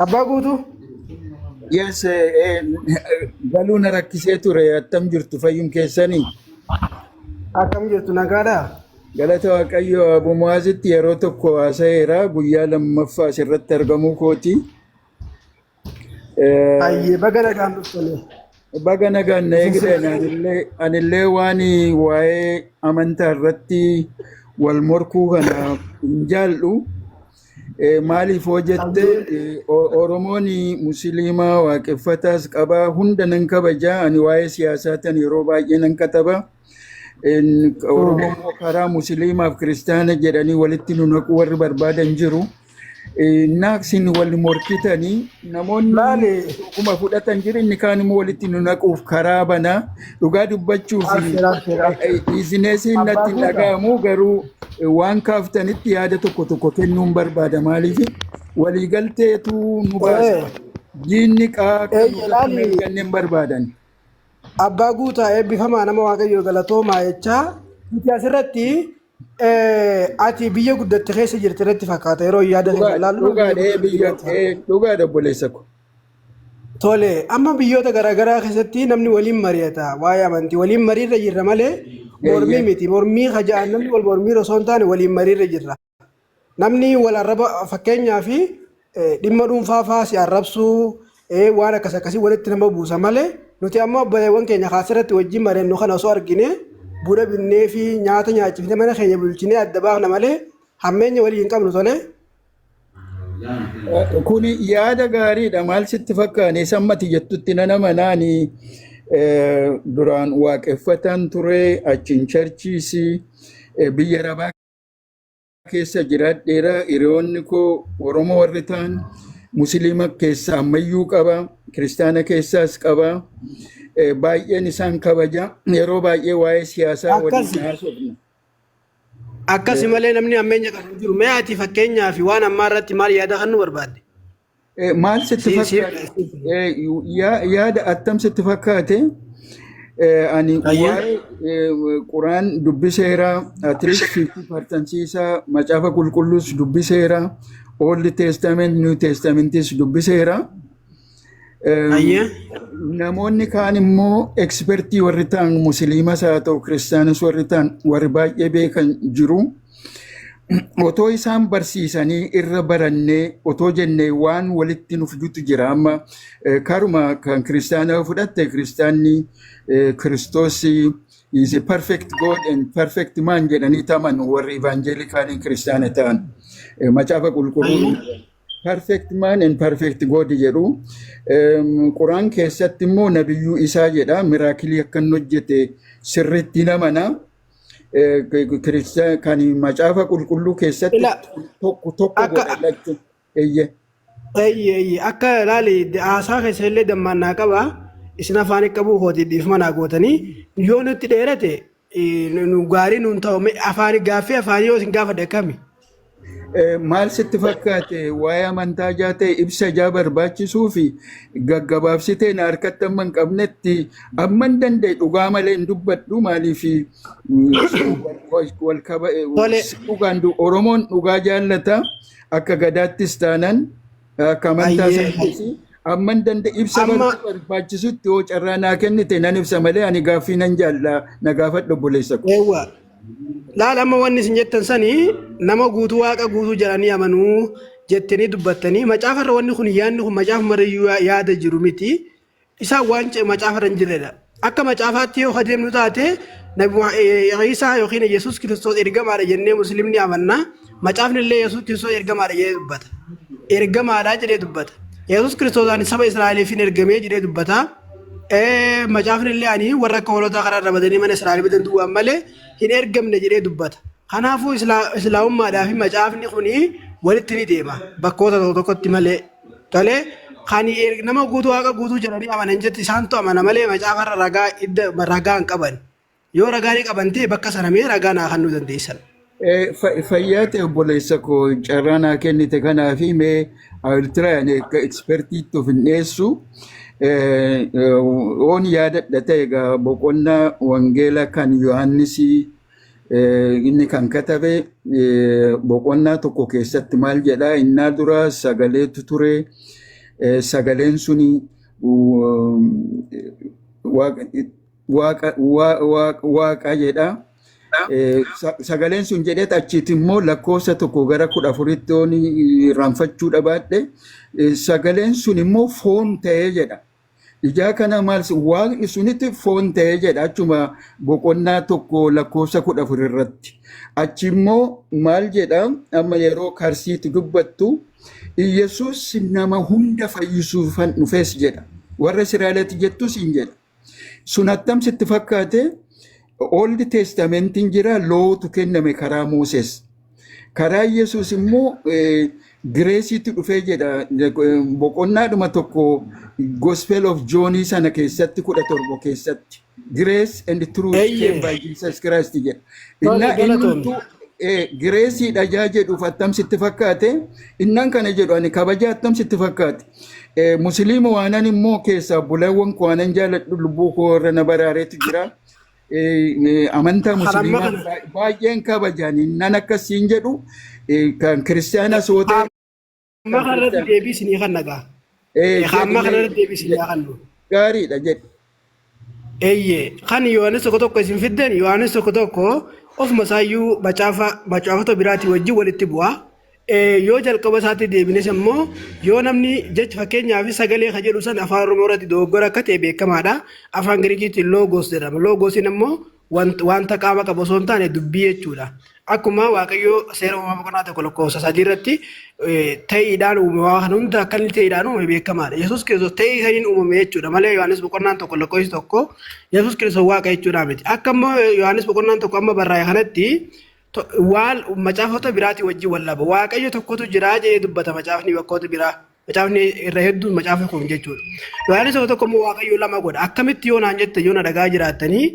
Abbaa Guutuu. Yes, galuu na rakkisee ture. Attam jirtu, fayyum keessanii? Akkam jirtu, nagaadhaa? Galata Waaqayyo. Abu Mu'aazitti yeroo tokko haasa'eera. Guyyaa lammaffaa asirratti argamuu kooti. Ayyee, baga nagaan dhuftanii. Baga nagaan na eegdan. Anillee waan waa'ee amantaa irratti wal morkuu kana hin jaallu. Maaliif hoo jette, Oromoon Musliimaa waaqeffataas qabaa, hunda nan kabajaa. Ani waa'ee siyaasaa tan yeroo baay'ee nan kataba. Oromoo immoo karaa Musliimaaf Kiristaana jedhanii walitti nu naquu warri barbaadan jiru. Naaqsin wal morkitanii namoonni Laali dhuguma fudhatan jiru, inni kaan immoo walitti nu naquuf karaa banaa. Dhugaa dubbachuuf Abshir, abshir, abshir. Biizineesiin Abbaa natti hin Guutaa. dhaga'amu, garuu waan kaaftanitti yaada tokko tokko kennuun barbaada. Maaliif waliigalteetu nu baasa. Diinni qaa akka nu Eeyye irratti hin laali arganne hin barbaadan. Abbaa Guutaa, eebbifamaa nama Waaqayyoo, galatoomaa jechaa nuti asirratti ati biyya guddatte keessa jirti irratti fakkaata yeroo yaada keessa ilaallu biyya Dhugaadha guddatte biyya jirti fakkaata. Dhugaadha, obboleessa ko. Tole, amma biyyoota garaagaraa keessatti namni waliin mari'ata waa'ee amantii. Waliin mariirra jirra malee mormii miti. Mormii kaja'an namni wal mormii osoo hin taane waliin mariirra jirra. Namni wal arraba, fakkeenyaa fi dhimma dhuunfaa fa'aa si arrabsuu, waan akkas akkasii walitti nama buusa malee, nuti amma obboleewwan keenya kaasirratti wajjin mari'annu kana osoo argine buna binnee fi nyaata nyaachifnee mana keenya bulchinee adda baafna malee hammeenya walii hin qabnu. Tole. Kuni yaada gaariidha. Maal sitti fakkaane, sammati jettutti nan amanaani duraan waaqeffataan ture, achiin churchiis biyya Arabaa keessa jiraadheera. Hiriyoonni koo Oromoo warri ta'an Musliima keessaa ammayyuu qaba, Kiristaana keessaas qaba. Baay'een isaan kabaja. Yeroo baay'ee waa'ee siyaasaa waliin haasofna. Akkasi malee namni hammeenya qabu hin jiru. Mee ati fakkeenyaaf waan ammaa irratti maal yaada kan nu barbaadde? Maal sitti fakkaate? Yaada attam sitti fakkaate? Ani waa'ee Quraan dubbiseera, at least 50% isaa, Macaafa Qulqulluus dubbiseera, Old Testament, New Testamentis dubbiseera. Namoonni kaan immoo expertii warri ta'an, Musliimas haa ta'u Kiristaanis warri ta'an, warri baay'ee beekan jiru. Otoo isaan barsiisanii irra barannee otoo jennee waan walitti nu fidutu jira. Amma karuma kan kiristaanaa yoo fudhatte, kiristaanni Kiristoos is a perfect God and perfect man jedhanii taman, warri evangelicaliin kiristaana ta'an. Macaafa Qulqulluu perfect man and perfect God jedhu. Quraan keessatti immoo nabiyyuu isaa jedha, miracle akka inni hojjete sirriitti namana. Kan Macaafa Qulqulluu keessatti Ila tokko tokko akka godha lachu. Eeyye. Eeyye, eeyye, akka ilaali, haasaa keessa illee dammaan naa qaba. Isin afaan qabuu kooti, dhiifama naa gootanii yoo nutti dheerate nu gaarii nuun ta'u. Mee afaan gaaffii afaanii yoo isin gaafadhe akkami? Maal sitti fakkaate, waa'ee amantaa ijaa ta'e ibsa ijaa barbaachisuu fi gaggabaabsitee na harkatti amma hin qabnetti amma hin danda'e dhugaa malee hin dubbadhu. Maaliif wal kaba dhugaan Oromoon dhugaa jaallata, akka gadaattis taanan akka amantaa isaattis amma hin danda'e ibsa barbaachisutti yoo carraa naa kennite nan ibsa malee ani gaaffii nan jaalla, na gaafadhu, obboleessa ko. Eewwa. Laal, amma wanni isin jettan sanii nama guutuu waaqa guutuu jedhanii amanuu jettanii dubbattanii, macaafarra wanni kun, yaadni kun macaafumarra yaada jiru miti. Isaan waan macaafarra hin jirredha. Akka macaafaatti yoo adeemnu taate, Nabi Iisaa yookiin Yesuus Kiristoos ergamaadha jennee Musliimni amanna. Macaafni illee Yesuus Kiristoos ergamaadha jedhee dubbata. Ergamaadha jedhee dubbata. Yesuus Kiristoos ani saba Israa'eliif hin ergamee jedhee dubbata. Macaafni illee ani warra akka hoolotaa karaa irra badanii mana Israa'el badan duwwaan malee hin ergamne jedhee dubbata. Kanaafuu Islaamummaadhaa fi macaafni kuni walitti ni deema bakkoota tokko tokkotti malee. Tolee, kan nama guutuu waaqa guutuu jedhanii amanan jetti isaantu amana malee macaafarra ragaa idda ragaa hin qaban. Yoo ragaa ni qaban ta'e, bakka sana mee ragaa naa kennuu dandeessan? Fayyaa ta'e, obboleessa koo, carraa naa kennite kanaa fi mee I will try, ani akka expertiitti of hin dhiyeessu. Oon yaadadha ta'e egaa, boqonnaa wangeela kan Yohaannisii inni kan katabe boqonnaa 1 keessatti maal jedhaa? Innaa dura sagaleetu ture. Sagaleen suni waaqa jedha. Sagaleen sun jedheet achitti immoo lakkoofsa 1 gara 14tti yoon irraanfachuu dhabaadhe, sagaleen sun immoo foon ta'ee jedha. Ijaa kana maal waaqni sunitti foon ta'ee jedha achuma boqonnaa 1 lakkoofsa 14 irratti. Achi immoo maal jedha? Amma yeroo karsiitti dubbattu, "Iyyasuus nama hunda fayyisuufan dhufes" jedha. Warra Israa'elitti jettus hin jedha. Sun attam sitti fakkaate? Old Testamentiin jira, lawtu kenname karaa Mooses. Karaa Yesuus immoo graceiitti dhufee jedha. Boqonnaadhuma 1 Gospel of John sana keessatti, 17 keessatti. "Grace and truth came by Jesus Christ" jedha. Tole, Innaa galatoomi. innumtuu graceiidha jaa jedhuuf attam sitti fakkaate? Innaan kana jedhu ani kabaja attam sitti fakkaate? Musliima waanan immoo keessaa buleewwan koo waanan jaaladhu, lubbuu koo irra na baraareetu jira. Amantaa Kan amma musliimaa kana baay'een kabajan. Nan akkasiin jedhu, kan kiristiyaanas yoo ta'e amma kan kana irratti kiristiyaana deebii isinii kan nagaa. Amma kana jedhi. irratti deebii isinii kannu. Gaariidha, jedhi. Eeyyee, kan Yohaannis 1:1 isin fiddan, Yohaannis 1:1 ofuma isaayyuu macaafota biraatii wajjin walitti bu'a. Yoo jalqaba isaatti deebines immoo, yoo namni jecha fakkeenyaaf sagalee ka jedhu san afaan Oromoo irratti dogoggora akka ta'e beekamaadha. Afaan Giriikiitti logos jedhama. Logosiin immoo wanta qaama qabu osoo hin taane dubbii jechuudha. Akkuma Waaqayyo Seera Uumamaa boqonnaa 1 lakkoofsa 3 irratti ta'iidhaan uume, waa kana hunda akka inni ta'iidhaan uume beekamaadha. Yesuus Kiristoos ta'ii saniin uumame jechuudha malee Yohaannis boqonnaan 1 lakkoofsi 1 Yesuus Kiristoos Waaqa jechuudha miti. Akka immoo Yohaannis boqonnaan 1 amma barraa'e kanatti waan macaafota biraatii wajjin wal laba. Waaqayyo tokkotu jira jedhee dubbata macaafni bakkoota biraa. Macaafni irra hedduun macaafni kun jechuudha. Yohaannis 1:1 immoo Waaqayyo lama godha. Akkamitti yoo naan jette, yoo na dhagaa jiraattanii,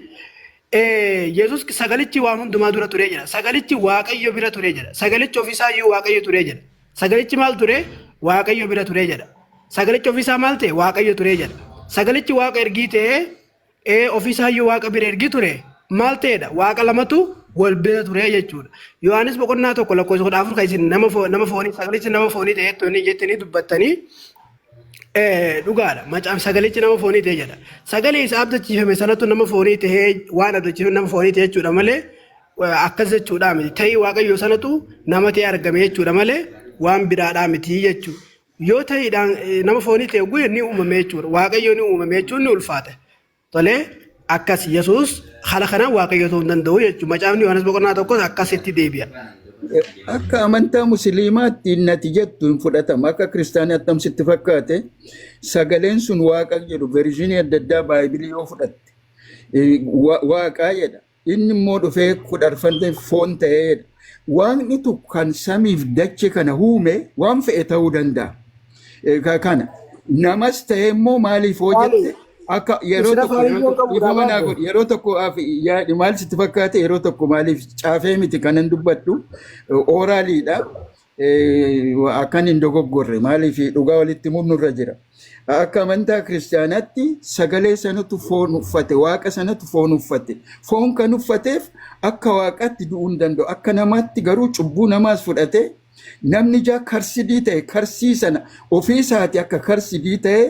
Yesuus sagalichi waan hundumaa dura ture jedha. Sagalichi Waaqayyo bira ture jedha. Sagalichi ofiisaa iyyuu Waaqayyo ture jedha. Sagalichi maal ture? Waaqayyo bira ture jedha. Sagalichi ofiisaa maal ta'e? Waaqayyo ture jedha. Sagalichi Waaqa ergii ta'ee ofiisaa iyyuu Waaqa bira ergii ture maal ta'edha? Waaqa lamatu wal bira ture jechuudha. Yohaannis boqonnaa 1 lakkoofsa 14 kan isin nama foonii, sagalichi nama foonii ta'e jettanii dubbattanii, dhugaadha. Macaaf sagalichi nama foonii ta'e jedha. Sagalee isa abdachiifame sanatu nama foonii ta'ee, waan abdachiifame nama foonii ta'e jechuudha malee akkas jechuudha miti. Ta'ii Waaqayyoo sanatu nama ta'e argame jechuudha malee waan biraadhaa miti jechuudha. Yoo ta'iidhaan nama foonii ta'e guyya ni uumame jechuudha. Waaqayyo ni uumame jechuun ni ulfaata. Tolee, akkas Yesuus haala kanaan Waaqayyo ta'uu hin danda'u jechuudha. Macaafni Yohaannis boqonnaa 1 akkasitti deebi'a. Akka amantaa musliimaatti nati jettu hin fudhatama. Akka kiristaanii attam sitti fakkaate? Sagaleen sun Waaqa jedhu versionii adda addaa Bibleii yoo fudhatte, Waaqaa jedha. Inni immoo dhufee kudharfante foon ta'ee jedha. Waaqni tokko kan samiif dache kana uume waan fe'e ta'uu danda'a. Kana namas ta'e immoo maaliif hoo Maali? jette, akka yeroo Isin tokko afaan yeroo iyyuu tokko qabu dhiifama naa dhaabaa. godhi, yeroo tokko yaadi maal sitti fakkaate? Yeroo tokko maaliif caafee miti kanan dubbadhu, oraliidha. Akkan hin dogoggorre maaliif dhugaa walitti himuun nurra jira. Akka amantaa kiristaanaatti sagalee sanatu foon uffate, Waaqa sanatu foon uffate. Foon kan uffateef akka Waaqaatti du'uu hin danda'u. Akka namaatti garuu cubbuu namaas fudhate, namni ijaa cursedii ta'e, curseii sana ofii isaati akka cursedii ta'e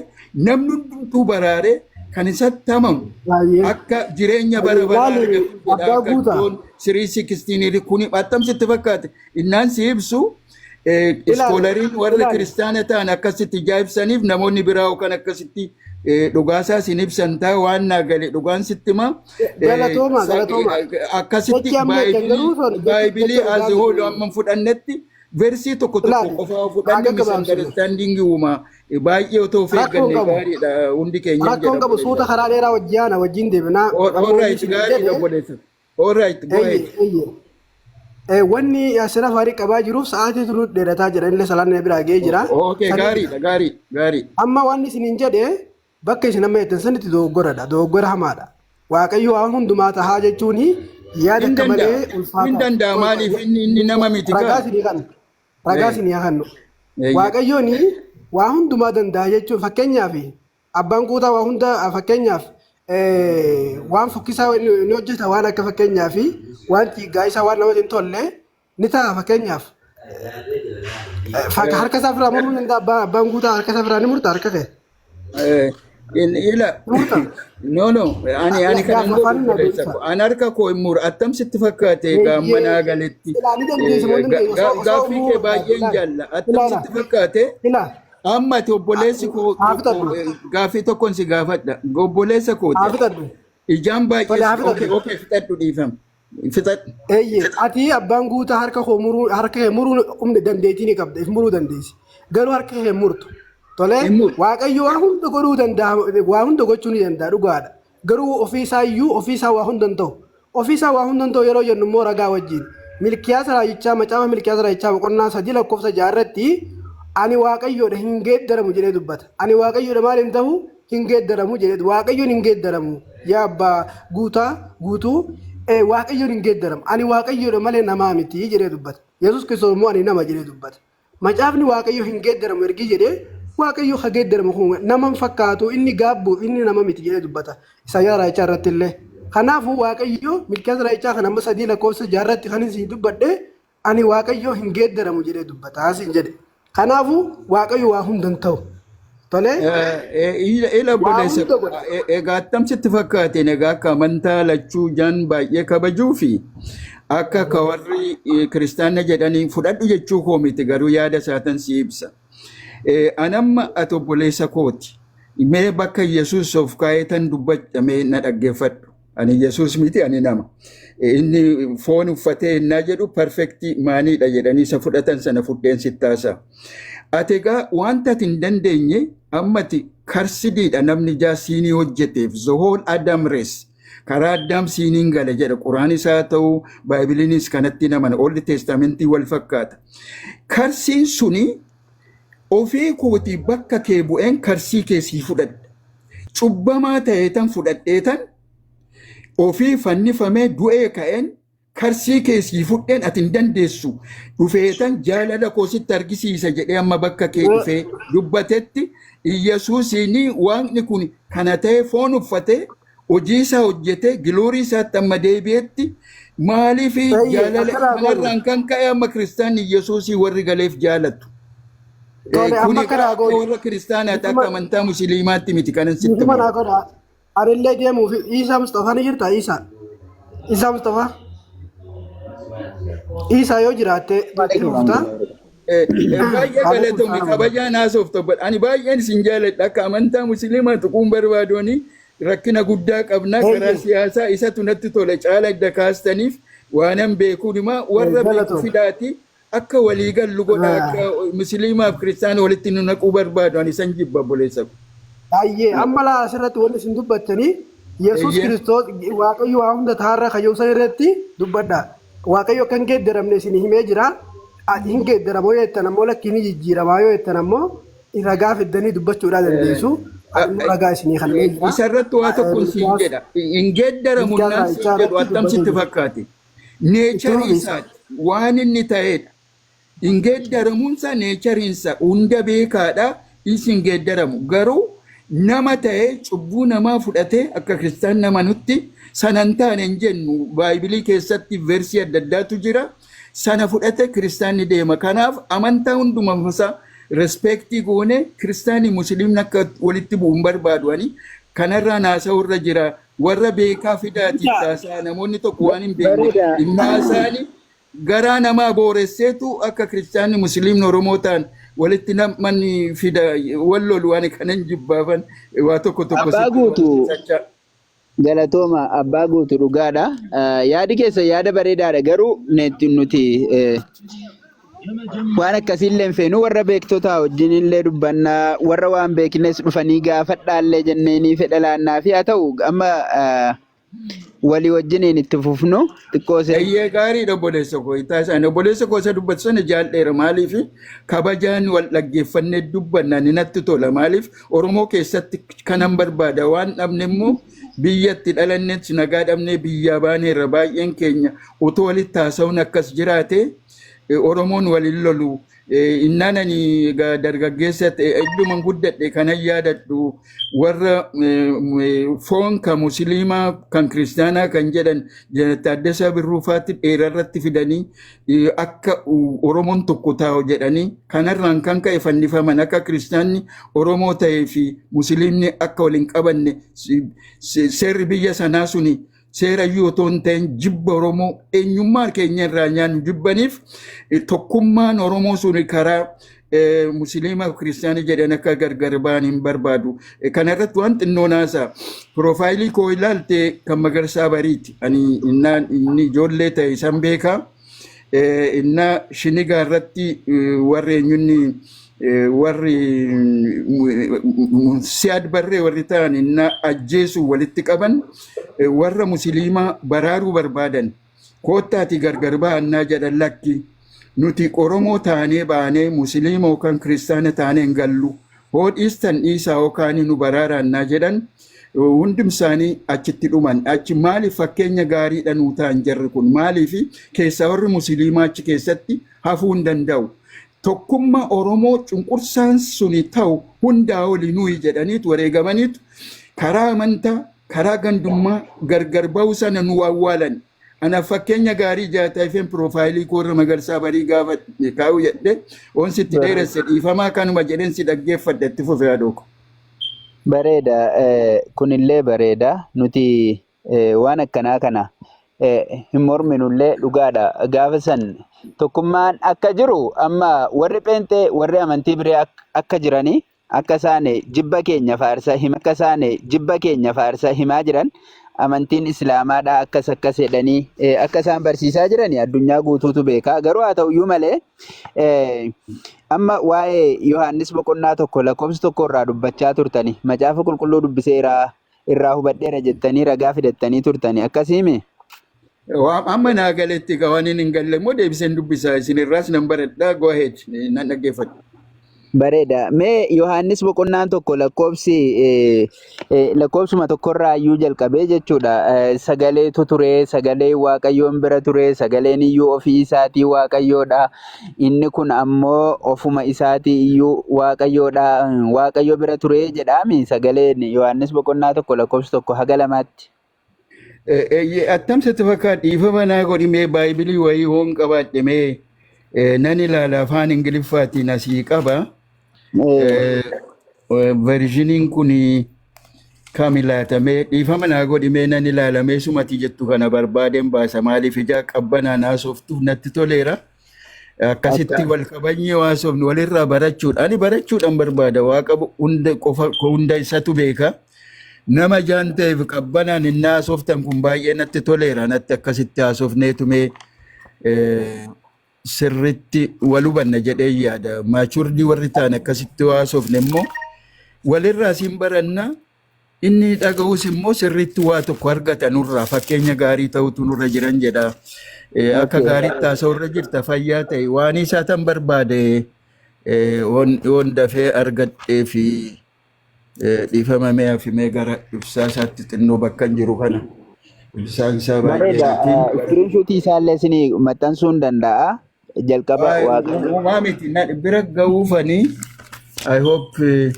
namni hundumtuu baraare kan isatti amamu Baay'ee. akka jireenya bara baraa Laali argatu jedha. abbaa Akka guutaa. John 3:16 kuni attamsitti fakkaate innaan si ibsu? Ilaali. Scholariin warri Ilaali. kiristaana ta'an akkasitti ijaa ibsaniif, namoonni biraa kan akkasitti dhugaasaa sin ibsan ta'a, waan naa gale dhugaan sitti hima. Galatooma, galatooma. Akkasitti Jechi amma jettan garuu son Bibleii jecha as dhugaa whole miti. amma fudhannetti verseii tokko tokko Ilaali. qofaa Haa fudhanne gaggabaabsinu. misunderstanding uuma. Baay'ee otoo of Rakkoon eegganne qabu. gaariidha hundi keenya Rakkoon jedha qabu, suuta obboleessa. karaa dheeraa wajjin aana wajjin deemnaa. Amma All wanni right, isin gaariidha jedhe obboleessa. All right, go ahead. Eeyye, eeyye. Wanni asirra faarii qabaa jiruuf sa'aatii tunu dheerataa jira, illee salaanni biraa ga'ee jira. Okay, Saniif gaariidha, gaarii, gaarii. amma wanni isiniin jedhe, bakka isin amma jettan sanitti dogoggoradha. Dogoggora hamaadha. Waaqayyo waan hundumaa tahaa jechuun yaada Hin akka danda'a. malee Hin ulfaataadha. danda'a, maaliif inni nama miti Ragaa kaa? isinii kan ragaa isinii haa kennu. Waaqayyoon waa hundumaa danda'a jechuun, fakkeenyaaf abbaan guutaa waa hunda, fakkeenyaaf waan fokkisaa ni hojjeta, waan akka fakkeenyaaf waan ciiggaa isaa waan namatti hin tolle ni ta'a fakkeenyaaf. Harka isaa ofirraa muruu danda'a abbaan guutaa harka isaa ofirraa ni murta harka kee. Ila Ni murta. No, ani kanan Gaafa godhu afaan na obboleessa deebisa. koo. An harka koo hin muru. Attam sitti fakkaate egaa Eeyyee. manaa galetti. Ilaa ni dandeessa moo dandeessa osoo Gaaffii muruu kee barbaadde baay'een ilaali. jaalla. Attam Ilaala. sitti fakkaate Ilaa. amma ati obboleessi koo Haa tokko fixadhu. gaaffii tokkon si gaafadha. Obboleessa Haa kooti. fixadhu. Ijaan Tole baay'ee haa si okay fixadhu. okay fixadhu dhiifama. Fixadhu. Eeyyee ati abbaan guutaa harka koo muruu harka kee muruu humna dandeettii ni qabda if muruu dandeessi. Garuu harka kee hin murtu. Tolee Hin muru. Waaqayyo waa hunda godhuu danda'a waa hunda gochuu ni danda'a dhugaadha. Garuu ofii isaa iyyuu ofii isaa waa hunda hin ta'u. Ofii isaa waa hunda hin ta'u yeroo jennu immoo ragaa wajjin. Milkiyaas Raajichaa macaafa Milkiyaas Raajichaa boqonnaa 3 lakkoofsa 6 irratti ani Waaqayyoodha hin geeddaramu jedhee dubbata. Ani Waaqayyoodha maal hin ta'u hin geeddaramu jedhee Waaqayyoon hin geeddaramu yaa abbaa guutaa guutuu Waaqayyoon hin geeddaramu ani Waaqayyoodha malee namaa miti jedhee dubbata. Yesuus Kiristoos immoo ani nama jedhee dubbata. Macaafni Waaqayyo hin geeddaramu ergii jedhee Waaqayyo ka geeddaramu kun nama hin fakkaatu inni gaabbuuf inni nama miti jedhee dubbata. Isaayyaas Raajichaa irratti illee. Kanaafuu Waaqayyo Milkiyaas Raajichaa kan amma 3 lakkoofsa 6 irratti kan isin dubbadhe ani Waaqayyo hin geeddaramu jedhee dubbata siin jedhe. Kanaafuu Waaqayyo waa hunda hin ta'u. Tolee Ila waa obboleessa hunda godha. egaa attam sitti fakkaateen egaa akka amantaa lachuu jaan baay'ee kabajuu fi akka ka warri kiristaana jedhanii fudhadhu jechuu koo miti garuu yaada isaatan si ibsa. Anamma ati obboleessa kooti. Mee bakka Yesuus of kaa'eetan dubbadha mee na dhaggeeffadhu. Ani Yesuus miti ani nama. Inni foon uffatee innaa jedhu perfektii maaniidha jedhanii isa fudhatan sana fudheen sitti haasa'a. Ati egaa wanta ati hin dandeenye amma ati karsidiidha namni ijaa siinii hojjeteef the whole Adam race karaa Addaam siiniin gale jedha Quraanis haa ta'u Baaybiliinis kanatti namana Old Testamentii wal fakkaata. Karsiin suni ofii kootii bakka kee bu'een karsii kee sii fudhadha. Cubbamaa ta'eetan fudhadheetan ofii fannifamee du'ee ka'een karsii kee sii fudheen ati hin dandeessu dhufeetan jaalala koo sitti argisiisa jedhee amma bakka kee dhufee dubbatetti Iyyasuusiin waaqni kun kana ta'e foon uffatee hojii isaa hojjetee giloorii isaatti amma deebi'etti maaliif Eeyyee jaalala akkanaa goonu. kanarraan kan ka'e amma kiristaanni Iyyasuusii warri galeef jaalatu. Tole Kun amma egaa akkanaa akka goonu. warra kiristaanaati akka Dhiifama amantaa musliimaatti miti kanan sitti dhiifama himu. naa godha. Anillee deemuuf Iisaa Mustafaa ni jirta Iisaa. Iisaa Mustafaa. Iisaa yoo jiraatte itti fufta. Baay'ee Alaikum galatoomi salaam. kabajaa naasoof tobbadha. Ani baay'een isin jaaladha akka amantaa musliimaa tuquun barbaadooni rakkina guddaa qabna karaa Eeyyee. siyaasaa isatu natti tola caala adda kaastaniif waanan beekuun himaa warra beeku Galatoomi. fidaati akka walii gallu godha akka musliimaaf kiristaana walitti nu naquu barbaadu ani san jibba obboleessa ko. Baay'ee amma laa asirratti wanni isin dubbattanii Yesuus Kiristoos Waaqayyo waa hunda taarra kayyoo san irratti dubbadha. Waaqayyo akka hin geeddaramne isin himee jira. Hin geeddaramoo yoo jettan ammoo lakki ni jijjiiramaa yoo jettan ammoo ragaa fiddanii dubbachuudhaa dandeessu. Ani immoo ragaa isinii kennee jira. Isa irratti waa tokko siin Milkiyaas jedha. Hin geeddaramu Milkiyaas naan siin Raayichaa jedhu irratti attam dubbatee sitti jira. fakkaate. Itti Neecharii fufi. isaati. Waan inni ta'edha. Hin geeddaramuunsa neechariinsa hunda beekaadha. Is hin geeddaramu. Garuu nama ta'ee cubbuu namaa fudhatee akka kiristaan nama nutti sana hin taane hin jennu. Baaybilii keessatti versii adda addaatu jira. Sana fudhate kiristaanni deema. Kanaaf amantaa hunduma isaa respeektii goone kiristaanii musliimni akka walitti bu'u hin barbaadu ani. Kanarraa naasa'u irra jira. Warra beekaa fidaati itti haasa'a. Namoonni tokko waan hin beekne Bareeda. hin haasaani. Garaa namaa booresseetu akka kiristaanni musliimni Oromoo ta'an walitti nam'an fida wal lolu ani kanan jibbaafan waa tokko tokko Abbaa sitti guutu barsiisachaa. galatooma abbaa guutu dhugaadha. Yaadi keessa yaada bareedaadha garuu nuti waan akkasiillee hin feenu warra beektotaa wajjin illee dubbannaa warra waan beeknes dhufanii gaafadhaallee jenneenii fedha laannaa fi haa ta'u amma walii wajjiniin itti fufnu xiqqoo ishee. Eeyyee gaariidha obboleessa koo itti haasa'an. Obboleessa koo isa dubbatu sana jaalladheera maaliif kabajaan wal dhaggeeffannee dubbanna ni natti tola maaliif Oromoo keessatti kanan barbaada waan dhabne immoo biyyatti dhalannetti nagaa dhabnee biyyaa baaneerra baay'een keenya utuu walitti haasa'uun akkas jiraate Oromoon wal hin lolu. Innaan ani egaa dargaggeessa ta'e, idduman guddadhe kanan yaadadhu, warra foon kan musliimaa kan kiristaanaa kan jedhan Taaddasaa Birruufaatti dheerarratti fidanii akka Oromoon tokko taa'u jedhanii, kanarraan kan ka'e fannifaman. Akka kiristaanni Oromoo ta'ee fi musliimni akka waliin qabanne seerri biyya sanaa suni seera iyyuu otoo hin ta'in jibba Oromoo eenyummaa keenya irraa nyaannu jibbaniif, tokkummaan Oromoo suni karaa musliimaa fi kiristaanii jedhan akka gargar ba'an hin barbaadu. Kana irratti waan xinnoo naasaa. Profile koo ilaalte kan Magarsaa Bariiti. Ani innaan inni ijoollee ta'e isan beekaa. Innaa Shinigaa irratti warri eenyunni warri Siyaad Barree warri ta'an innaa ajjeesuu walitti qaban, warra musliimaa baraaruu barbaadan koottaati gargar ba'annaa jedhan. Lakki, nuti Oromoo taanee baanee musliima yookaan kiristaana taanee hin gallu, hoo dhiistan dhiisaa yookaan nu baraaraannaa jedhan. Hundum isaanii achitti dhuman. Achi maaliif fakkeenya gaariidha nuu ta'an jarri kun? Maaliif keessaa warri musliimaa achi keessatti hafuu hin danda'u? Tokkummaa Oromoo cunqursaan suni ta'u hundaa oli nuyi jedhaniitu wareegamaniitu karaa amantaa, karaa gandummaa gargar ba'uu sana nu awwaalan. Anaaf fakkeenya gaarii jaataifeen profile koo irra Magarsaa Barii gaafa kaa'u jedhe oonsitti dheeresse. Dhiifamaa, kanuma jedheen si dhaggeeffadha. Itti fufe, haadhoo. Bareeda. Kunillee bareeda. Nuti waan akkanaa kana hin morminullee, dhugaadha. Gaafa san tokkummaan akka jiru, amma warri pheenxee warri amantii biree akka jiranii, akka isaan jibba keenya faarsaa hima, akka isaan jibba keenya faarsaa himaa jiran, amantiin islaamaadha akkas akkas jedhanii akka isaan barsiisaa jiranii addunyaa guutuutu beeka. Garuu haa ta'uyyuu malee, amma waa'ee Yohaannis boqonnaa 1 lakkoofsa 1 irraa dubbachaa turtani. Macaafa qulqulluu dubbiseera, irraa hubadheera jettanii ragaa fidattanii turtani. Akkasiimi? Amma naa galetti egaa, waan hin galle immoo deebiseen dubbisaa, isin irraas nan baradhaa. Go ahead, nan dhaggeeffadha. Bareeda. Mee Yohaannis boqonnaan 1 lakkoofsi lakkoofsuma tokkorraa iyyuu jalqabee jechuudha. Sagaleetu ture, sagalee Waaqayyoon bira ture, sagaleen iyyuu ofii isaatii Waaqayyoodha. Inni kun ammoo ofuma isaatii iyyuu Waaqayyoodha. Waaqayyo bira ture jedhaami sagaleen Yohaannis boqonnaa 1 lakkoofsa 1 haga 2tti. Attamsatti fakkaata, dhiifama naa godhi, mee baayibilii wayii hoon qabaadhe mee nan ilaala, afaan Ingiliffaatiin asii qaba. Versioniin kun kam ilaatamee? Dhiifama naa godhi, mee nan ilaalamee sumati jettu kana barbaadeen baasa. Maaliif ijaa qabbanaa naasoftuuf natti toleera. Akkasitti wal kabajnee haasofnu, walirraa barachuudha. Ani barachuudhaan barbaada. Waaqa hunda qofa hunda isatu beeka. Nama jaan ta'eef qabbanaan hin haasoftan kun baay'ee natti toleera. Natti akkasitti haasofneetu mee sirritti wal hubanna jedhee yaada. Matured warri ta'an akkasitti haasofne immoo walirraa siin baranna. Inni dhaga'us immoo sirriitti waa tokko argata nurraa, fakkeenya gaarii ta'utu nurra jiran jedha. Akka gaariitti haasa'u irra jirta, fayyaa ta'e. Waan isaa tan barbaade yoon dafee argadhee fi dhiifama, mee hafimee gara ibsaa isaatti xinnoo bakka hin jiru kana. Ibsaan isaa baay'ee Bareeda. miti. Screenshot isaallee isinii maxxansuu hin danda'a. Jalqaba Waaqayyo. Uumaa miti na bira ga'uufanii, I hope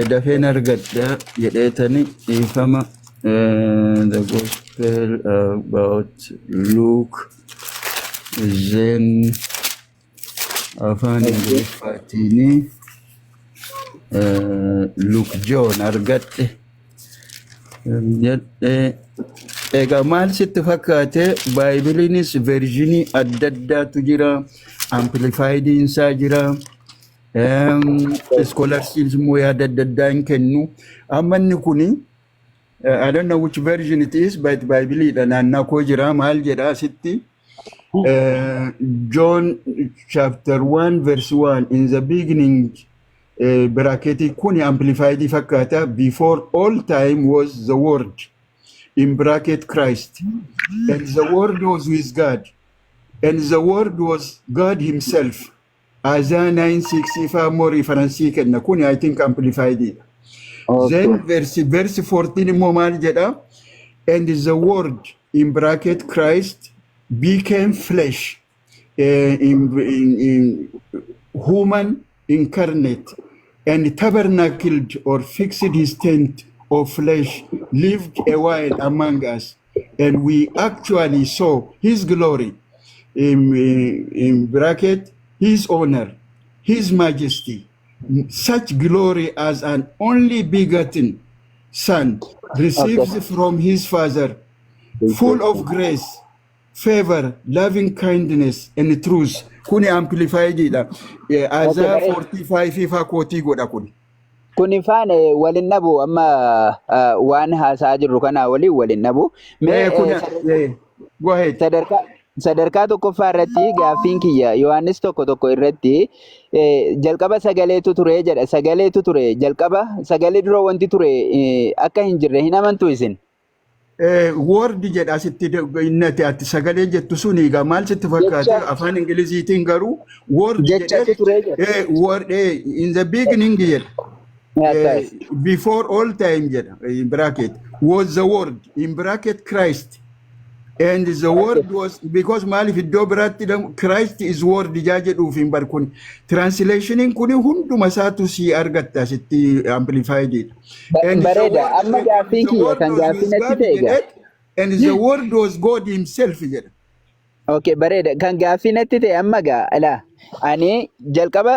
dafeen argadha jedheetani. Dhiifama, the gospel about Luke, then afaan Ingiliffaatiin Luke John argadhe jedhe. Egaa maal sitti fakkaate? Baaybiliinis version adda addaatu jira, amplifiediin isaa jira, scholarsiin immoo yaada adda addaa hin kennu. Amma inni kuni, I don't know which version it is, but Bible naannaa koo jira. Maal jedha asitti? John chapter 1 verse 1, in the beginning, bracket, kuni amplified fakkaata, before all time was the word, in bracket Christ, and the word was with God, and the word was God himself. Isaiah 9:6 ifaa immoo reference kenna. Kuni I think amplified dha. Then verse 14 immoo maal jedha? And the word, in bracket Christ, became flesh. In human incarnate and tabernacled or fixed his tent of flesh, lived a while among us, and we actually saw his glory, in bracket, his honor, his majesty, such glory as an only begotten son receives from his father, full of grace, favor, loving kindness, and truth. Kuni amplified dha. Isaiah Bareeda. 45 faa quote godha kun. Kun ifaan waliin dhabu amma waan haasa'aa jirru kanaa waliin waliin dhabu. Mee Kun go ahead. Sadarkaa tokkoffaa irratti gaaffiin kiyya Yohaannis 1:1 irratti jalqaba sagaleetu ture jedha. Sagaleetu ture, jalqaba sagalee dura wanti ture akka hin jirre hin amantu isin? Word jedha asitti innati ati sagalee jettu sun egaa maal sitti fakkaate? Jecha Afaan Ingiliziitiin garuu word jechatu jedhee ture jedha. Word in the beginning jedha. Akkas. Before all time jedha, in bracket was the word, in bracket Christ, and the word was, because maaliif iddoo biraatti Christ is word ijaa jedhuuf hin bar kun translationiin kun hunduma isaatu si argatta asitti amplified dha. And the Bareeda. word Amma gaaffiin the kiyya word kan was gaaffii with natti God ta'e egaa. jedhe, and the word was God himself jedha. Okay, bareeda. Kan gaaffii natti ta'e amma gaa alaa ani jalqaba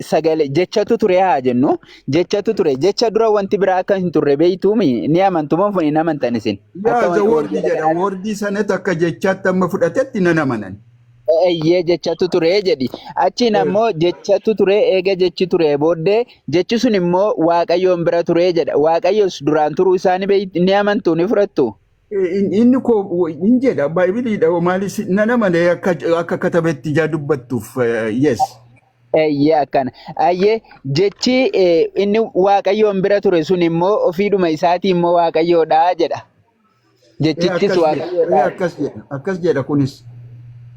sagalee jechatu ture haa jennu, jechatu ture, jecha dura wanti biraa akka hin turre beeytuumi, ni amantu moo hin amantan isin? Yaa Akka the word wangeela jedha, kanaatti. wordii sanatti akka jechaatti amma fudhatetti nan amanan. Eeyyee, jechatu ture jedhi. Achiin ammoo jechatu ture, eega jechi ture booddee jechi sun immoo Waaqayyoon bira ture jedha. Waaqayyos duraan turuu isaa ni amantu, ni fudhattu? Inni koo hin jedha baaybiliidha maalis nan amane akka katabetti ijaa dubbattuuf, yes. Eeyyee, akkana. Ayyee, jechi inni Waaqayyoon bira ture sun immoo ofiidhuma isaatii immoo Waaqayyoodha jedha. Jechichis Akkas jedha. Waaqayyoodha. Akkas jedha kunis.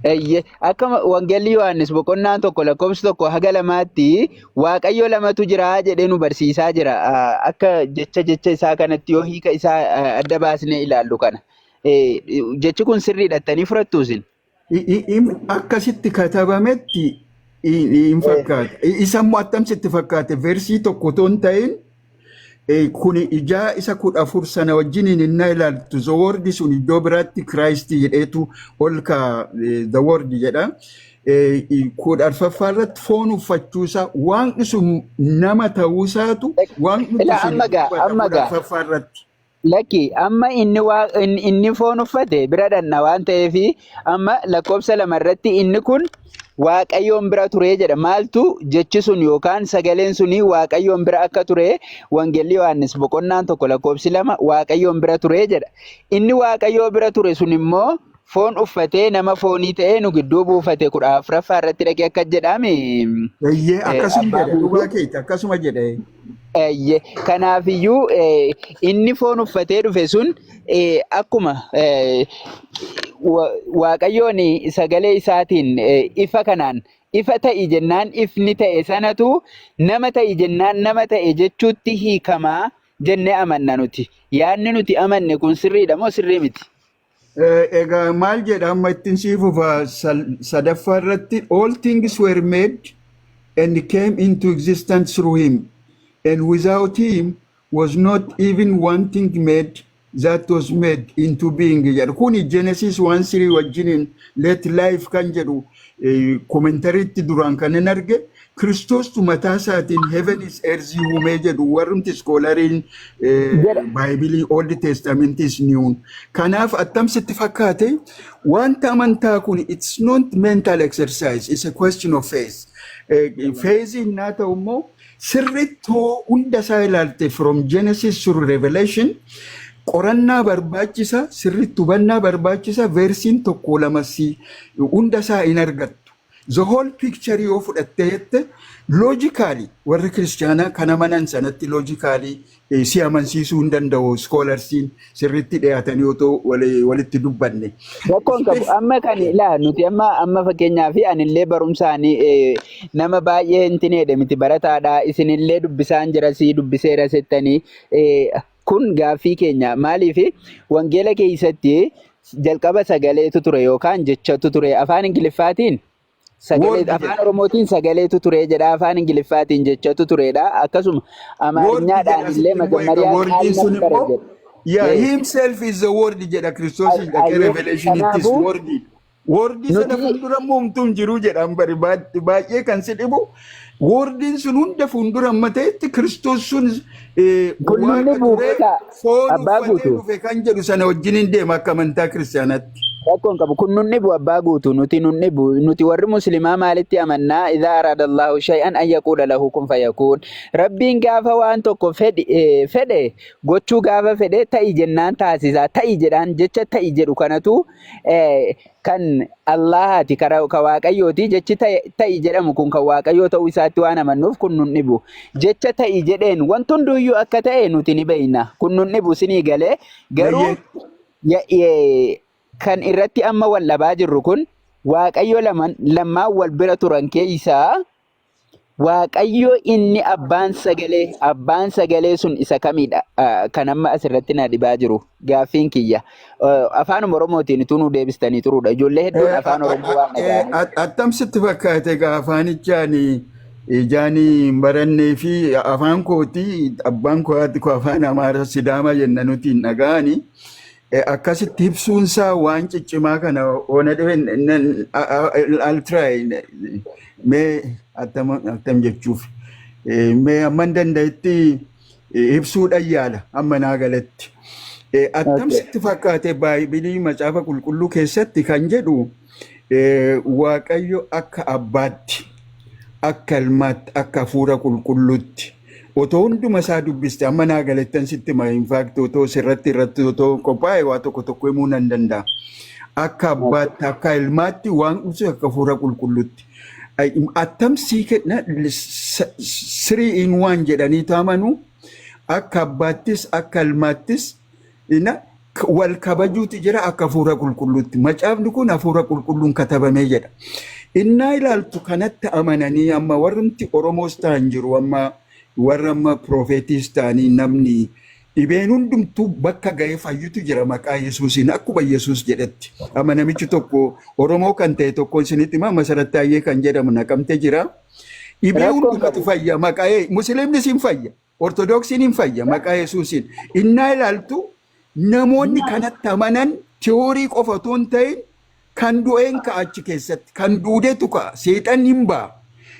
Eeyyee, akka Wangeelli Yohaannis boqonnaan 1 lakkoofsi 1 haga 2tti Waaqayyo lamatu jira jedhee nu barsiisaa jira. Akka jecha isaa kanatti yoo hiika isaa adda baasnee ilaallu kana. Jechi kun sirriidha jettanii fudhattu isin? Akkasitti katabametti hin fakkaata. Isa immoo attamsitti fakkaate verse 1 otoo hin ta'in kun ijaa isa 14 sana wajjiniin innaa ilaaltu the word sun iddoo biraatti Christ jedheetu ol ka the word jedha. 14ffaa irratti foon uffachuusaa, waaqni sun nama ta'uusaatu waaqni Ilaa sun amma gaa dubbata amma kudha gaa arfaffaa irratti. Lakki, amma inni waa inni foon uffate bira dhanna waan ta'eef amma lakkoofsa 2 irratti inni kun Waaqayyoon bira ture jedha. Maaltu jechi sun yookaan sagaleen suni Waaqayyoon bira akka ture Wangeelli Yohaannis boqonnaan 1 lakkoofsi 2 Waaqayyoon bira ture jedha. Inni Waaqayyoo bira ture sun immoo foon uffatee nama foonii ta'ee nu gidduu buufate, 14ffaa irratti dhaqee akka jedhame. Eeyyee, akkasuma Abbaa jedha, dhugaa guutuu. keeti, akkasuma jedha. Eeyyee, kanaafiyyuu inni foon uffatee dhufe sun akkuma Waaqayyoon sagalee isaatiin ifa kanaan ifa ta'i jennaan ifni ta'e sanatu nama ta'i jennaan nama ta'e jechuutti hiikamaa jennee amanna nuti. Yaadni nuti amanne kun sirriidha moo sirrii miti? Egaa maal jedha amma ittiin sii fufa sadaffaa irratti: all things were made and came into existence through him, and without him was not even one thing made that was made into being jedha. Kuni Genesis 1:3 wajjiniin let life kan jedhu commentaryitti duraan kan hin arge Kiristoostu mataa isaatiin heaven is earth uumee jedhu warrumti scholariin Jedha. Baayibilii Old Testamentis newun. Kanaaf attamsitti fakkaate wanta amantaa kun it's not mental exercise, it's a question of faith. Faith innaa ta'u immoo sirriitti hunda isaa ilaalte from Genesis through Revelation qorannaa barbaachisa, sirriitti hubannaa barbaachisa, verseiin tokko lama si hunda isaa hin argattu. The whole picture yoo fudhatte jette logically warri kiristaanaa kan amanan sanatti logically si amansiisuu hin danda'u scholarsiin sirriitti dhiyaatanii otoo walitti dubbanne. Rakkoon qabu amma kan ilaa nuti amma fakkeenyaaf anillee barumsaanii nama baay'ee hin tineedhe miti, barataadha, isinillee dubbisaan jira, si dubbiseera settanii kun gaaffii keenya maaliif wangeela keessatti Jalqaba sagaleetu ture yookaan jechatu ture. Afaan Ingiliffaatiin sagalee, Word afaan jedha. Oromootiin sagaleetu ture jedha. Afaan Ingiliffaatiin jechatu turedha. Akkasuma Word Amaariñaadhaan jedha illee asitti immoo egaa መጀመሪያ ቃል wordiin sun ነበረ immoo jedha. yeah, Yes. himself is the word jedha Kiristoosiin dhaqee Ayyee Revelationiittis kanaafuu word. Wordii sana nuti fuuldura immoo homtuu hin jiru jedhaan bari baay'ee kan si dhibu wordiin sun hunda fuuldura amma ta'etti Kiristoos sun kun nunni waaqa turee buufata foon abbaa uffatee guutuu. dhufe kan jedhu sana wajjin hin deema akka amantaa kiristaanaatti. Rakkoon qabu kun nunni bu abbaa guutuu, nuti nunni bu. Nuti warri muslimaa maalitti amannaa? إذا أراد الله شيئا أن يقول له كن فيكون. Rabbiin gaafa waan tokko fedhe fedhe gochuu gaafa fedhe ta'i jennaan taasisa. Ta'i jedhaan, jecha ta'i jedhu kanatu kan Allahaati, kan Waaqayyooti. Jechi ta'i jedhamu kun kan Waaqayyoo ta'uu isaatti waan amannuuf kun nun dhibu. Jecha ta'i jedheen wanti hunduyyuu akka ta'e nuti ni beekna. Kun nun dhibu, sinii galee. Garuu kan irratti amma wal dhabaa jirru kun Waaqayyo lamaan wal bira turan keessaa Waaqayyo inni abbaan sagalee sun isa kamidha? Kan amma asirratti na dhibaa jiru gaaffiin kiyya. Afaan Oromootiin utuu nu deebistanii turuudha. Ijoollee hedduun afaan Oromoo waan dhaga'aniif. Attam sitti fakkaate egaa afaanichaan ijaan hin barannee fi afaan kooti, abbaan koo, haati koo afaan Amaara Sidaama jenna, nuti hin dhaga'ani. Akkasitti ibsuunsaa waan ciccimaa kana oona dhibe. I'll try, mee attam jechuuf mee amman danda'etti ibsuudhaan yaala amma naa galatti. Attam sitti fakkaate Baay'ibilii macaafa qulqulluu keessatti kan jedhu Waaqayyo akka abbaatti, akka ilmaatti, akka hafuura qulqulluutti. Otoo hunduma isaa dubbiste amma naa galattan sitti hima. In fact, otoo sirratti irratti otoo qophaa'e waa tokko tokko himuu nan danda'a. Akka abbaatti, akka ilmaatti, waan ibsu akka hafuura qulqulluutti. Attam sii kenna, three in one jedhanii taamanu, akka abbaattis akka ilmaattis ina wal kabajuutu jira akka hafuura qulqulluutti. Macaafni kun hafuura qulqulluun katabamee jedha. Innaa ilaaltu kanatti amananii amma warrumti Oromoos ta'an jiru, amma warra amma piroofeetiis ta'anii, namni dhibeen hundumtuu bakka ga'ee fayyutu jira maqaa Yesuusiin akkuma Yesuus jedhetti. Amma namichi tokko Oromoo kan ta'e tokko isinitti hima, Masarat Taayyee kan jedhamu Naqamte jira. Dhibee Rakkoon hundumatu qabu. fayya maqaa Musliimnis hin fayya. Ortodoksiin hin fayya maqaa Yesuusiin. Innaa ilaaltu namoonni kanatti amanan tiyoorii qofa otoo hin ta'in kan du'een ka'a achi keessatti, kan duudetu ka'a, seexanni hin ba'a.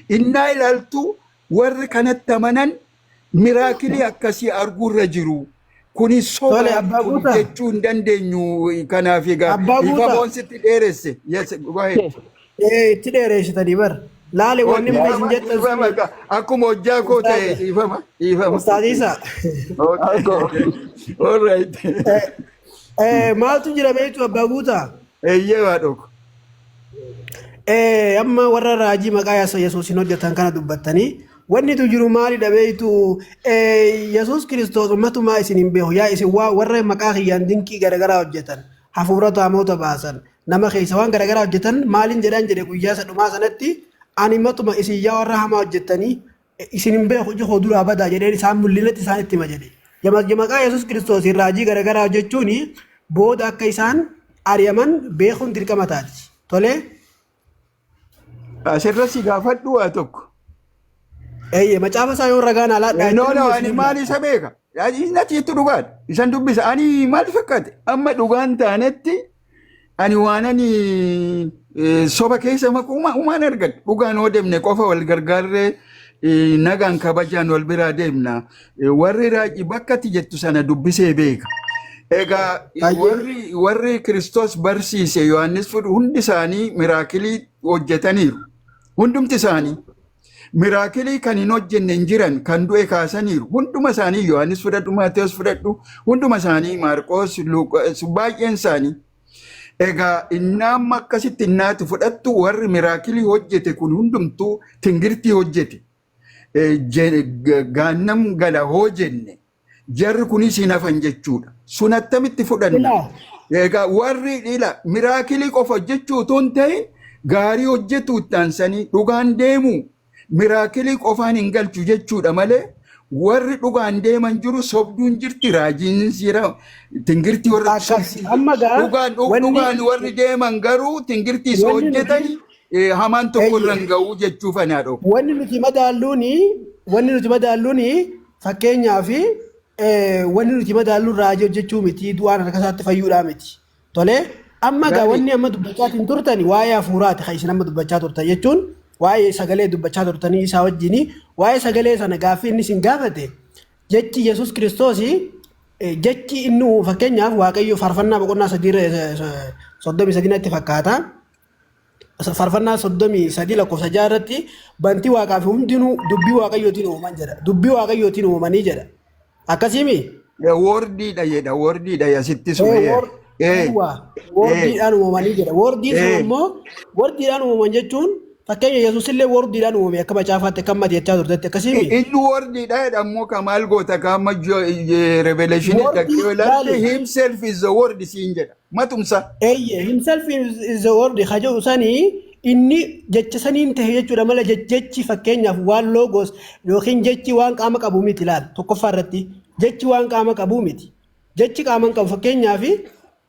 Innaa ilaaltu warri kanatti amanan miraakilii akkasii arguurra jiru. Kuni soba Tole, abbaa guutaa. jechuu hin dandeenyu. Kanaaf egaa Abbaa guutaa. ifamoon sitti dheeresse. Yes, go ahead. Itti dheereessitanii bar. Laale, wanni amma isin jettan Dhiifama, suni akkuma hojjaa koo ta'e, dhiifama, dhiifama. Ustaaziisa. Okay. All right. Maaltu jira beektu, abbaa guutaa? Eeyyee, waa dhoko. Amma warra raajii maqaa Yesuusin hojjetan kana dubbattanii wanni tu jiru maalidha beektu? Yesuus Kiristoos ummatumaa isin hin beeku, yaa isin waa warra maqaa kiyyaan dinqii garaagaraa hojjetan, hafuura hamoota baasan, nama keessa waan garaagaraa hojjetan maaliin jedhan jedhe. Guyyaa isa dhumaa sanatti ani matuma isin yaa warra hamaa hojjettanii isin hin beeku, iji koo duraa badaa jedheen isaan mul'inatti isaan itti hima jedhe. Maqaa Yesuus Kiristoos raajii garaagaraa hojjechuun booda akka isaan ari'aman beekuun dirqama taati. Tolee. Asirra si gaafadhu waa tokko. Eeyyee, macaafa isaa yoo ragaan alaadhaa No, no, ani maal isa beeka? Natti jettu dhugaadha. Isan dubbisa. Ani maal fakkaate? Amma dhugaan taanetti ani waan ani soba keessa uumaan argadhu. Dhugaan yoo deemne qofa wal gargaarree nagaan kabajaan wal biraa deemna. Warri raajii bakka ati jettu sana dubbisee beeka. Egaa warri Kiristoos barsiise, Yohaannis fudhu, hundi isaanii miraakilii hojjetaniiru. Hundumti isaanii. Miraakilii kan hin hojjenne hin jiran, kan du'e kaasaniiru. Hunduma isaanii, Yohaannis fudhadhu, Maatewos fudhadhu, hunduma isaanii, Maarqoos, Luqaas, baay'een isaanii. Egaa inni amma akkasitti innaati fudhattu, warri miraakilii hojjete kun hundumtuu tingirtii hojjete. Gaannam gala hoo jenne jarri kunis hin hafan jechuudha. Sun attamitti fudhanna? Ilaa. Egaa warri ila miraakilii qofa hojjechuu otoo hin ta'in gaarii hojjetu itti aansanii dhugaan deemu miraakilii qofaan hin galchu jechuudha malee. Warri dhugaan deeman jiru, sobduun jirti, raajiin jira, tingirtii warri Akkas amma gaa dhugaan wanni dhugaan warri deeman garuu tingirtii isa wanni hojjetan nuti hamaan tokko irra eeyye hin ga'uu jechuuf ani haadha. Wanni nuti madaalluuni fakkeenyaaf wanni nuti madaalluun raajii hojjechuu miti, du'aan harka isaatti fayyuudhaa miti. Tolee, amma gaa Gaarii. Wanni amma dubbachaatiin turtani waa'ee hafuuraati kan isin amma dubbachaa turtan, jechuun waa'ee sagalee dubbachaa turtanii isaa wajjini. Waa'ee sagalee sana gaaffii inni isin gaafate, jechi Yesuus Kiristoos, jechi inni fakkeenyaaf Waaqayyo faarfannaa boqonnaa 33 natti fakkaata. Faarfannaa 33 lakkoofsa 6 irratti bantii waaqaa fi hundinuu dubbii Waaqayyootiin uumaman jedha. Dubbii Waaqayyootiin uumamanii jedha. Akkasiimi? Wordiidha jedha, wordiidha asitti sun. Wordiidhaan uumamanii jedha. Wordiin sun immoo wordiidhaan uumaman jechuun fakkeenya Yesuus illee wordiidhaan uumame akka macaafaatti akka amma jechaa turtetti, akkasiimi? Inni wordiidha jedha ammoo ka maal goota ka amma Revelation Wordii dhaqee ilaalte laali. "Himself is the word" siin jedha. Matumsa. Eeyye, "himself is the word" ka jedhu sanii inni jecha saniin tahe jechuudha malee jechi fakkeenyaaf waan logos yookiin jechi waan qaama qabu miti. Ilaal, tokkoffaa irratti jechi waan qaama qabu miti. Jechi qaama hin qabu. Fakkeenyaaf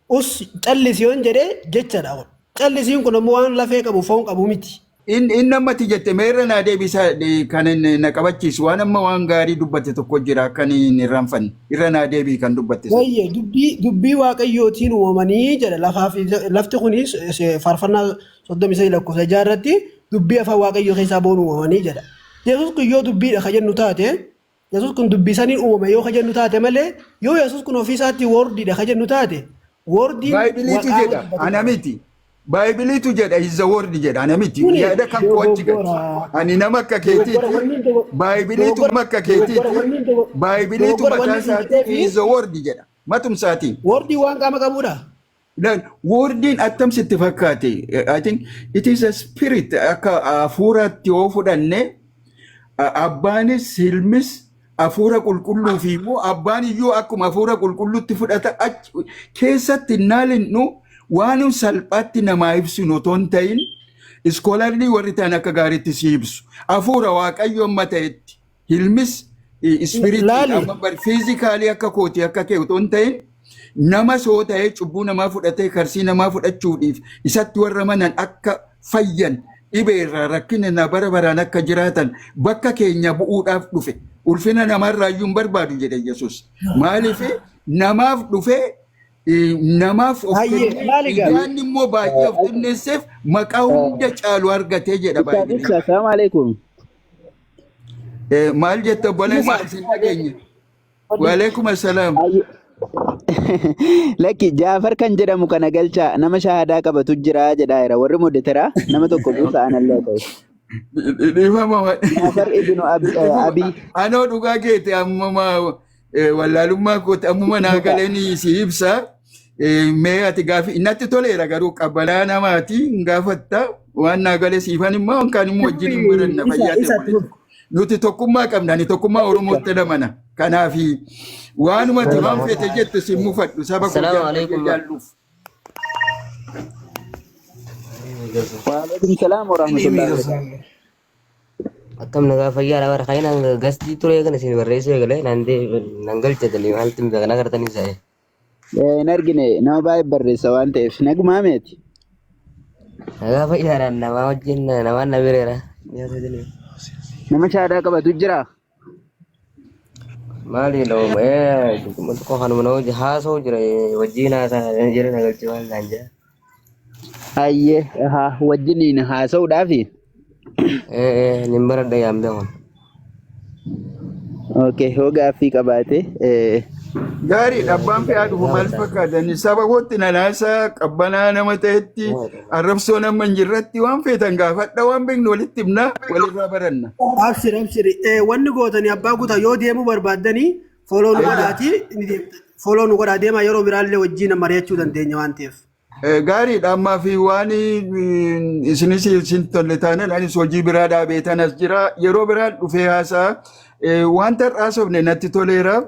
us callisi yoon jedhee jechadha. Callisiin kun ammoo waan lafee qabu, foon qabu miti. Inni ammatti jette meerra naa deebisa kan inni na qabachiisu, waan amma waan gaarii dubbatte tokko jira kan hin irraanfanne, irra naa deebii kan dubbatte sana. Wayye, dubbii Waaqayyootiin uumamanii jedha lafaa fi lafti kunis faarfannaa 33 lakkoofsa 6 irratti dubbii afaan Waaqayyoo keessaa boon uumamanii jedha. Yesuus kun yoo dubbiidha ka jennu taate, Yesuus kun dubbii saniin uumame yoo ka jennu taate malee, yoo Yesuus kun ofii isaatti wordiidha ka jennu taate, wordiin Baaybiliitu qaama jedha dubbatu ana qaba. miti. Baaybiliitu jedha "is the word" jedha, ana miti. Kuni Yaada kan koo achi gati. dogoggora. Ani nama akka Dogoggora keetiiti. wanni Baaybiliitu dogoggora nama akka dogoggora keetiiti. wanni Baaybiliitu dogoggora mataa wanni hin isaatiin jedheefi "is the word" jedha. Matumsaatiin. Wordii waan qaama qabudha. Then wordiin attam sitti fakkaate? I think it is a spirit. Akka hafuuraatti yoo fudhanne, abbaanis ilmis hafuura qulqulluu fi immoo abbaan iyyuu akkuma hafuura qulqulluutti fudhata. Achi keessatti naalinnu waan salphaatti namaa ibsinu otoo hin ta'in, scholarly warri ta'an akka gaariitti si ibsu. Hafuura Waaqayyo amma ta'etti ilmis spirit Laali. amma bari physically akka kooti akka kee otoo hin ta'in, nama soo ta'ee cubbuu namaa fudhatee karsii namaa fudhachuudhiif isatti warra manan akka fayyan, dhibee irraa rakkina na bara baraan akka jiraatan bakka keenya bu'uudhaaf dhufe. Ulfina namarraa iyyuu hin barbaadu jedhe Yesus. Maaliif namaaf dhufe, namaaf of Hayyee kennee maali gaa? Ijaanni immoo baay'ee of xinneesseef maqaa hunda caalu argatee jedha Ibsaa Baaybiliin. ibsa, assalamu alaikum. Maal jette obboleessa? Isin dhageenye. Waalaikum assalaam. Lakki, Jaafar kan jedhamu kana galchaa, nama shaahadaa qabatu jira jedhaa jira. Warri moderator nama tokko buusa, anallee ta'e. Dhiifama. Jaafar ibnu Abii. Anoo dhugaa keeti, ammuma wallaalummaa kooti ammuma naa galanii si ibsa. Mee ati gaafi natti toleera garuu qabbalaa namaati hin gaafatta, waan naa gale siifan immoo kan immoo wajjin hin baranna Isa fayyaa isa ta'e. Nuti tokkummaa qabna, ani tokkummaa Oromootti amana. Kanaafi waanuma ati waan feete jettu si mufadhu, saba koo Assalaamu jaalladhee alaikum. jaalluuf. Waalaikum salaam wa rahmatullahi wa barakatuh. Akkam nagaa fayyaadha bara kan gastii ture kan isin barreessuu eegale nan nan galchatanii maaltu hin beekan agartanii sa'e. Hin argine, nama baay'ee barreessa waan ta'eef, nagumaa meeti. Nagaa fayyaadha, namaa wajjin namaan na bireera. Nama shaahadaa qabatu jira. Maali looma tokko kanuma nama wajjin haasa'u jira, wajjin haasaa jira, na galche waan naan jira. Hayyee, haa wajjiniin haasa'uudhaafi. Nin baradha yaan beekon. Okay, hoo gaaffii qabaate Gaariidha, abbaan fe'aa dhufu maal fakkaatani saba kootti nalaasaa qabbanaa nama ta'etti arrabsoo nama hin jirratti waan feetan gaafadha, waan beeknu walitti himna, walirraa baranna. Abshir, abshir. Wanni gootanii abbaa guutaa yoo deemuu barbaaddanii follow nu godhaati ni deemtan. Follow nu godhaa deemaa, yeroo biraallee wajjin mari'achuu dandeenya waan ta'eef. Gaariidha, ammaa fi waan isinis isin tolle taanan anis hojii biraa dhaabee tanas jira, yeroo biraan dhufee haasaa. Wanta haasofne natti toleera.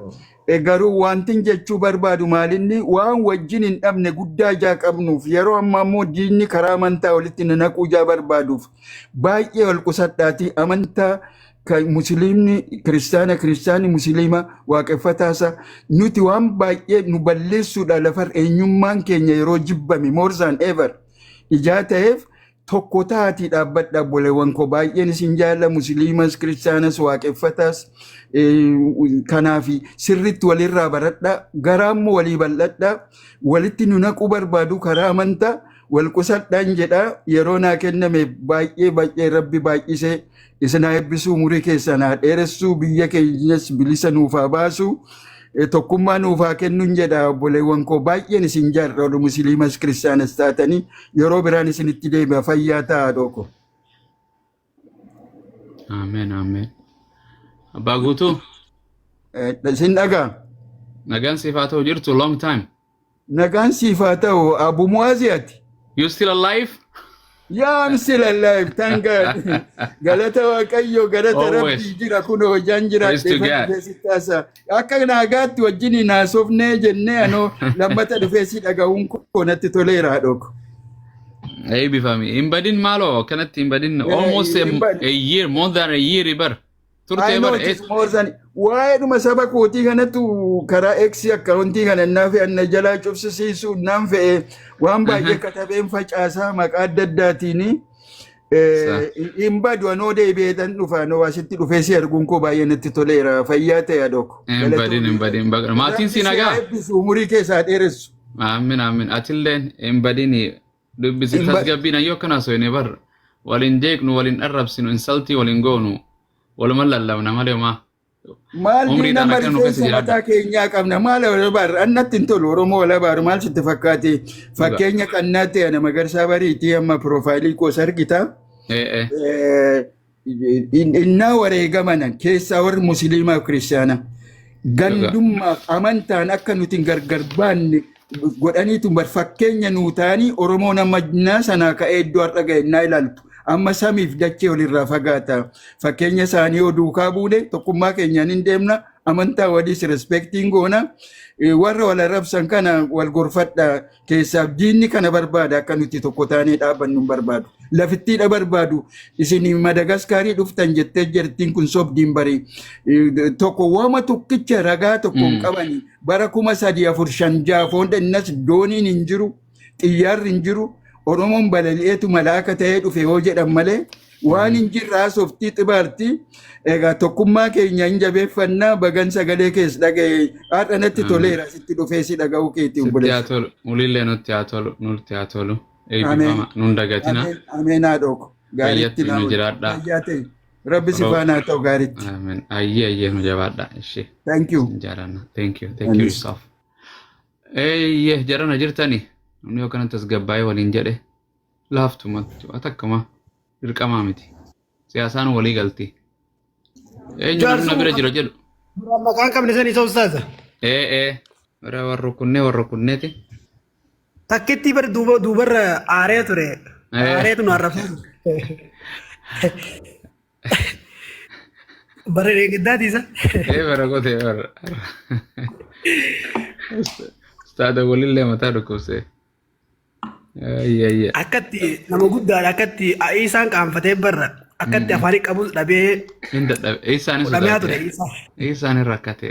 Garuu wantin jechuu barbaadu maalinni waan wajjin hin dhabne guddaa ijaa qabnuuf, yeroo ammaa immoo diinni karaa amantaa walitti nu naquu ijaa barbaaduuf baay'ee wal qusadhaatii amantaa Kan musliimni kiristaana, kiristaanni musliima, waaqeffataasa nuti waan baay'ee nu balleessuudha. Lafar eenyummaan keenya yeroo jibbame more than ever ijaa ta'eef tokko taatii dhaabbadha. Obboleewwan koo, baay'een isin jaalla, musliimas kiristaanas waaqeffataas. Kanaaf sirriitti walirraa baradha, garaammoo walii bal'adha. Walitti nu naquu barbaadu karaa amantaa wal qusadhaan jedha. Yeroo naa kenname baay'ee baay'ee Rabbi baay'isee isin haa eebbisuu, umurii keessan haa dheeressuu, biyya keenyas bilisa nuuf haa baasu, tokkummaa nuuf haa kennuun jedha. Obboleewwan koo, baay'een isin jaarra, oduu musliimas kiristaanas taatanii. Yeroo biraan isinitti deebi'a. Fayyaa ta'aa dhooko. Ameen, ameen. Abbaa Guutuu. Isin dhagaa. Nagaan siif haa ta'u, jirtu, long time. Nagaan siif haa ta'u, Abu Muaziyaati. You still alive? Yeah, I'm still alive. Thank God. Galata Waaqayyo, galata Always. Rabbii jira kun hojjaan jira. Praise to God. Akka naagaatti wajjin naasofnee jennee anoo lammata dhufee si dhaga'uun koo natti toleera dhoko. Eebbifami. Hin badin maaloo, akkanatti hin badin. Almost Hin badin. a year, more than a year bar. I Turtee know bar. it is more than waa'eedhuma saba kootii kanattu karaa X accountii kana naa fe'an na jalaa cufsisiisu naan fe'e, waan baay'ee katabeen facaasaa maqaa adda addaatiini. Hin badu, anoo deebi'eetan dhufa. Anoo asitti dhufee si arguun koo baay'ee natti toleera. Fayyaa ta'e adoko. Hin badin, hin badin. Maatiin si nagaa? Eebbisu, umurii keessaa dheeressu. Aamin, aamin. Atilleen hin badin, dubbisi. Hin Tasgabbiin ayyoo akkana soine bar. Waliin jeeqnu, waliin arrabsinu, insultii waliin goonu. Waluma lallabna malee homaa. Maal Umriidhaan diina akka nu keessa rifeensa jiraadha. mataa keenyaa qabna. Maal wal abaarra? Annatti hin tolu Oromoo wal abaaru. Maal sitti fakkaate? Fakkeenya qannaa ta'e ana Magarsaa Bariitii amma profileii koos argita. Ee ee. Innaa wareegamanan keessaa warri musliimaa fi kiristaanaa gandummaaf amantaan akka nuti hin gargar baanne godhaniitu bar fakkeenya nuu ta'anii. Oromoon amma innaa sanaa ka'ee iddoo har'a ga'e innaa ilaaltu amma samiif dachee walirraa fagaata. Fakkeenya isaanii yoo duukaa buune tokkummaa keenyaan hin deemna, amantaa waliis respectiin goona. Warra wal arrabsan kana wal gorfadha. Keessaaf diinni kana barbaada, akka nuti tokko taanee dhaabbannu hin barbaadu. Lafittiidha barbaadu. Isin Madagaskaarii dhuftan jettee jirtiin kun sobdiin barii. Tokko waama tokkicha ragaa tokko hin qabani. Bara 3000 4 5 6 foonda innas dooniin hin jiru, xiyyaarri hin jiru. Oromoon balali'eetu malaaka ta'ee dhufe yoo jedhan malee waan hin jirre haasoftii xibaarti. Egaa tokkummaa keenya hin jabeeffannaa. Bagan sagalee kees dhaga'e, har'a natti toleera sitti dhufee si dhaga'uu keetii, Sitti haa obboleessa. tolu. Mulillee nutti haa tolu. Nutti haa tolu. Ameen. Eebbifama. Nun dagatina. Ameen, ameen haadhoo. Gaariitti Fayyatti naa nu oolu. jiraadhaa. Fayyaa ta'e. Rabbi si Yeroo- faana haa ta'u gaariitti. Amiin. Ayyee, ayyee, nu jabaadhaa. Ishee. Thank you. Sin jaalanna. Thank you. Thank you Anis. yourself. Eeyyee, jarana jirtani. Namni yoo kana tasgabbaa'ee waliin jedhe laaftumatti takkuma dirqamaa miti. Siyaasaan walii galti. Eenyu namni na bira jira jedhu. Duraan maqaan qabne san isa ustaaza. Ee ee. Warra warra kunnee warra kunneeti. Takkitti bar duuba duubarra aaree ture. Ee. Aareetu nu arrabsaa ture. Bara eegiddaati isa. Ee, bara qotee bara. Ustaada walillee mataa dhukkubsee. Ayya ayya. Akkatti nama guddaadha, akkatti isaan qaanfatee barra akkatti afaanii qabus dhabee Hin dadhabe. Isaanis godhamaa ture sodaate. isaa. Isaan hin rakkate.